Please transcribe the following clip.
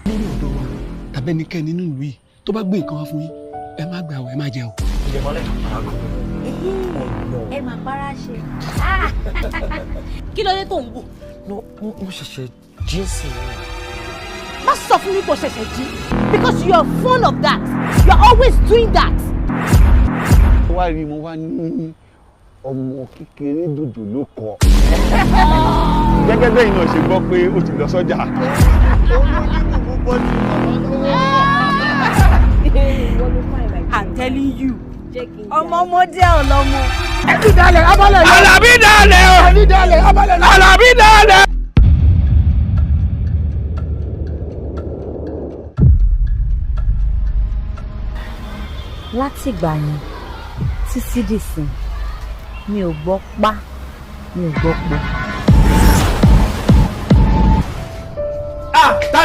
Lórí ọ̀dọ́ wa tàbí ẹnikẹ́ni nínú ìlú yìí tó bá gbé nǹkan wá fún yín, ẹ má gbà ọ́, ẹ má jẹ o. Ẹ máa para ṣe. Kí ló dé tó ń wò? No, mo ṣẹ̀ṣẹ̀ jí sí i. Má sọ fún mi kò ṣẹ̀ṣẹ̀ jí, because you are fond of that. You are always doing that. Wá rí mo wá ní ọmọ kékeré dòdò ló kọ. Gẹ́gẹ́ bẹ́ẹ̀ náà ṣe gbọ́ pé ó ti lọ sọ́jà. Olóníbùbù bọ́ sí màmá lọ́wọ́. I'm telling you, ọmọ ọmọdé ọlọmọ. Ẹni dalẹ̀ abalẹ̀ yọ. Àlàbí dalẹ̀ o. Ẹni dalẹ̀ abalẹ̀ yọ. Àlàbí dalẹ̀. Látìgbà yẹn títí dìsín, mi ò gbọ́ pa, mi ò gbọ́ po.